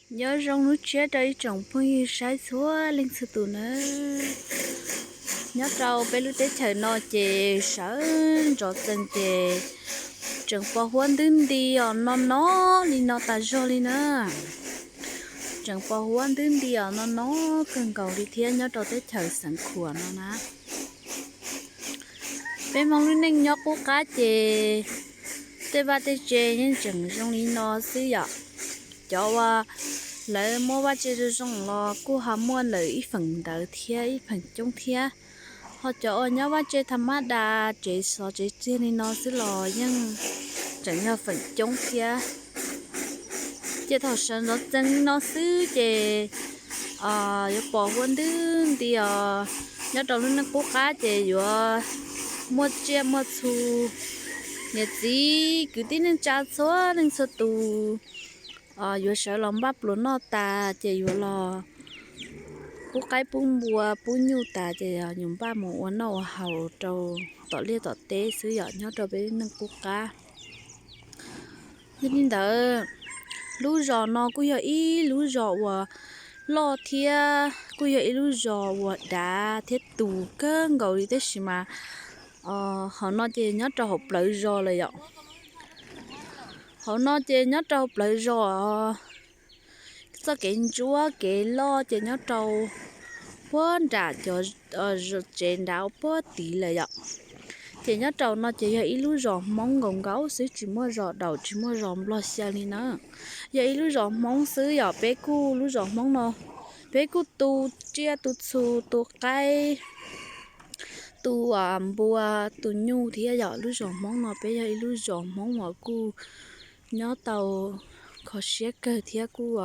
Nyob zoo hnub tshiab rau ib tsoom phooj ywg saib txhua leej txhua tus nawb. Nyob rau peb lub teb chaws no ces sawv ntxov txees ces tseem pos huab ntub nti os no no li no tas zog li na. Tseem pos huab ntub nti os no no kawg nkaus li thiab nyob rau teb chaws Xeev Khuam no na. Peb Hmoob lub neej nyob qub qab ces tej vaj tej tse yeej tseem zoo li no xwb yom. Cov uas lawv muaj vaj tse zoo zoo los kuj ho muaj lawm ib feem ntawd thiab ib feem coob thiab. Ho cov uas nyob vaj tse tha mab das tsev xov tsev txiag li no xwb los yeej tseem yog feem coob thiab. Ces thaum sawv ntxov txees li no xwb ces yuav pom huab ntub nti os. Nyob rau lub neej qub qab ces yuav muaj tsiaj muaj txhu, niam txiv kwv tij neej tsa txhua leej txhua tus yuav sawv los npaj pluas noj tas ces yuav los pub qaib pub npua pub nyuj tas ces yuav npaj mus ua noj ua haus rau tom liaj tom teb xwb yom, nyob rau peb neej qub qab. Yog li ntawd, lub zos no kuj yog ib lub zos uas loj thiab kuj yog ib lub zos uas dav thiab tus kawg nkaus li tab sis mas hauv no ces nyob rau hauv plawv zos lawm yom. Hauv no ces nyob rau hauv plawv zos, txoj kev ntsuab kev loj ces nyob rau puag nram cov tsev nrad puag tid lawm yom. Ces nyob rau no ces yog ib lub zos Hmoob nkaus nkaus xwb, tsis muaj zos daus tsis muaj zos Nplog xyaw li na. Yog ib lub zos Hmoob xwb yom, peb kuj lub zos Hmoob no peb kuj tu tsiaj tu txhu, tu qaib, tu npua, tu nyuj thiab yom. Lub zos Hmoob no peb yog ib lub zos Hmoob uas kuj nyob tau kho siab kawg thiab kuj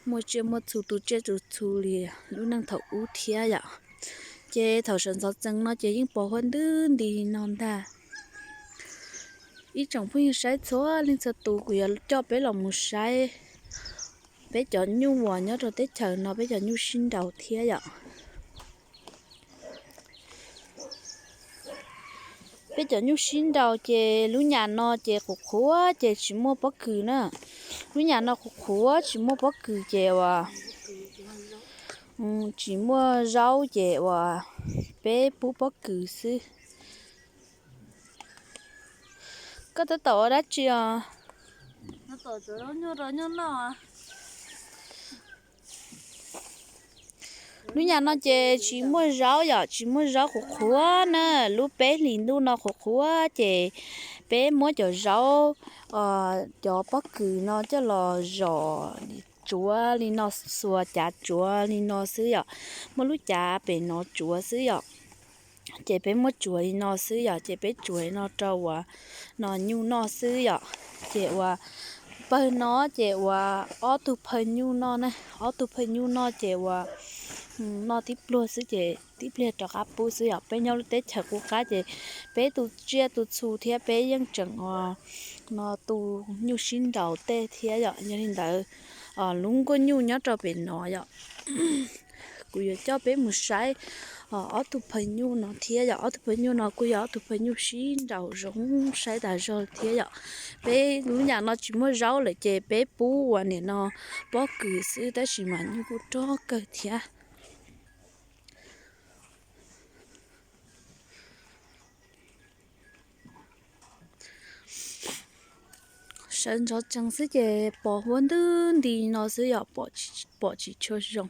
muaj tsiaj muaj txhu, tu tsiaj tu txhu li lub neej thaum ub thiab yom. Ces thaum sawv ntxov txees no ces yeej pos huab ntub nti no ntag. Ib tsoom phooj ywg saib txhua leej txhua tus, kuv yuav coj peb los mus saib peb cov nyuj uas nyob rau teb chaws no, peb cov nyuj sib nraus thiab yom. Peb cov nyuj sib nraus ces lub nyam no ces qhuav qhuav ces tsis muaj pob kws na. Lub nyam no qhuav qhuav tsis muaj pob kws ces uas tsis muaj zaub ces uas peb pub pob kws xwb. Koj tab tom ua dab tsi os? Lub nyam no ces tsis muaj zaub yom, tsis muaj zaub qhuav qhuav na. Lub peb hlis ntuj no qhuav qhuav ces peb muab cov zaub, cov pob kws no coj los zom tsuav li no, xuas cav tsuav li no xwb yom. Muaj lub cav pem no tsuav xwb yom. Ces peb muab tsuav li no xwb yom, ces peb tsuav li no rau uas no nyuj noj xwb yom. Ces uas pawg no ces uas ob tug phaw nyuj noj na, ob tug phaw nyuj noj ces uas noj tib pluag xwb ces tib pliag rov qab pub xwb yom. Peb nyob lub teb chaws qub qab ces peb tu tsiaj tu txhu thiab peb yeej tseem uas no tu nyuj sib nraus tej thiab yom. Yog li ntawd, lub nkuaj nyuj nyob rau pem no yom. Kuv yuav coj peb mus saib ob tug phaw nyuj no thiab yom. Ob tug phaw nyuj no kuj yog ob tug phaw nyuj sib nraus zoo saib tas zog thiab yom. Peb lub nyam no tsis muaj zaub lawm ces peb pub uas nim no pob kws xwb tab sis mas nyuj kuj rog kawg thiab. Sawv ntxov tsees xwb ces pos huab ntub nti no xwb yom, pom tsis tshua zoo.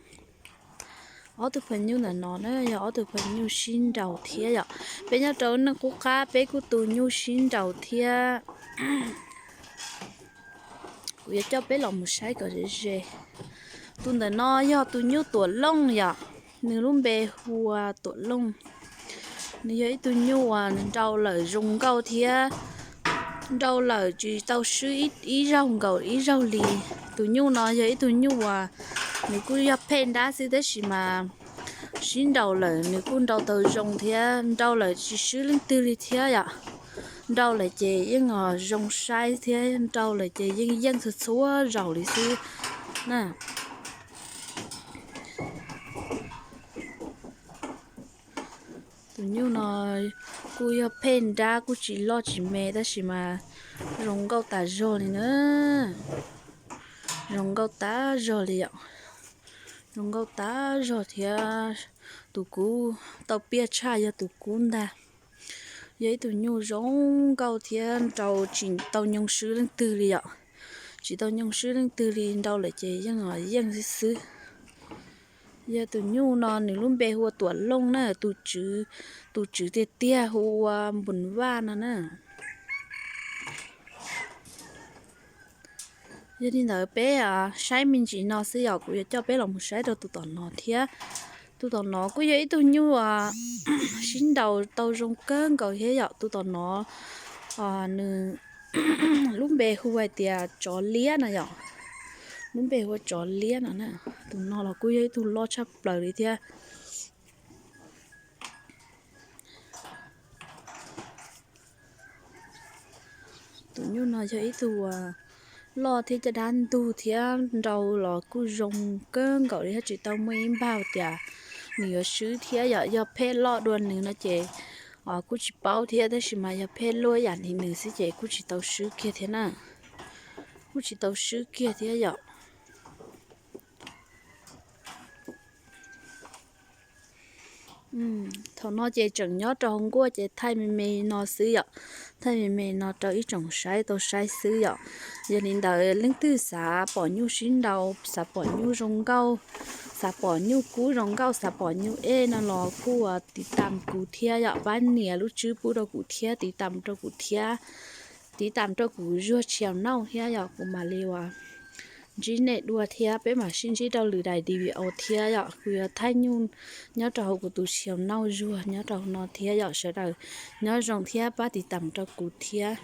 Ob tug phaw nyuj ntawm no na yog ob tug phaw nyuj sib nraus thiab yom. Peb nyob rau neej qub qab peb kuj tu nyuj sib nraus thiab. Kuv yuav coj peb los mus saib kom ze ze. Tus ntawm no yog tus nyuj tuam looj yom, nws lub npe hu ua tuam looj. Nws yog ib tug nyuj uas nrau lawm zoo nkauj thiab nrau lawm tsis tau swb ib zaug nkaus ib zaug li. Tus nyuj no yog ib tug nyuj uas nws kuj yog pheej dab xwb tab sis mas sib nraus lawm nws kuj nrau tau zoo thiab nrau lawm tsis swb leej twg li thiab yom. Nrau lawm ces yeej zoo saib thiab nrau lawm ces yeej yeej txhua txhua zaus li xwb na. Tus nyuj no kuj yog pheej dab kuj tsis loj tsis me tab sis mas zoo nkauj tas zog li na. Zoo nkauj tag zog li yom. Zoo nkauj tag zog thiab. Tus kub tau piaj tshaj yog tus kub ntag. Yog ib tug nyuj zoo nkauj thiab nrau tsis tau nyoo swb leej twg li yom. Tsis tau nyoo swb leej twg li, nrau lawm ces yeej yeej xwb xwb. Yog tus nyuj no nws lub npe hu ua Tuam Looj na, tus tswv, tus tswv tiag tiag hu ua Npus Vaj no na. Yog li ntawd peb saib me ntsis no xwb yom, kuv yuav coj peb los mus saib rau tus tom no thiab. Tus tom no kuj yog ib tug nyuj sib nraus tau zoo kawg nkaus thiab yom. Tus tom no nws lub npe hu hais tias Tsov Liab no yom. Lub npe hu ua Tsov Liab no na. Tus no los kuj yog ib tug loj tshaj plaws li thiab. Tus nyuj no yog ib tug loj thiab caj dab ntug thiab nrau los kuj zoo kawg nkaus li thiab. Tsis tau muaj ib npag tias nws yuav swb thiab yom. Yog pheej loj dua nws no ces kuj tsis paub thiab, tab sis mas yog pheej luaj yam li nws xwb ces kuj tsis tau swb kiag thiab na. Kuj tsis tau swb kiag thiab yom. Thaum no ces tseem nyob rau hauv nkuaj ces thaij me me no xwb yom. Thaij me me no rau ib tsoom saib tau saib xwb yom. Yog li ntawd leej twg xav pom nyuj sib nraus, xav pom nyuj zoo nkauj, xav pom nyuj kub zoo nkauj, xav pom nyuj ej no los kuj tiv tam kuv thiab yom. Pab nias lub tswb pub rau kuv thiab, tiv tam rau kuv thiab. Tiv tam rau kuv Zuag Channel thiab yom, kuv mam li uas ntsib nej dua thiab peb mam sib ntsib rau lwm daim video thiab yom. Kuv yuav thaij nyuj nyob rau hauv kuv tus channel Zuag nyob rau hauv no thiab yom. Sawv daws nyob zoo thiab pab tiv tam rau kuv thiab.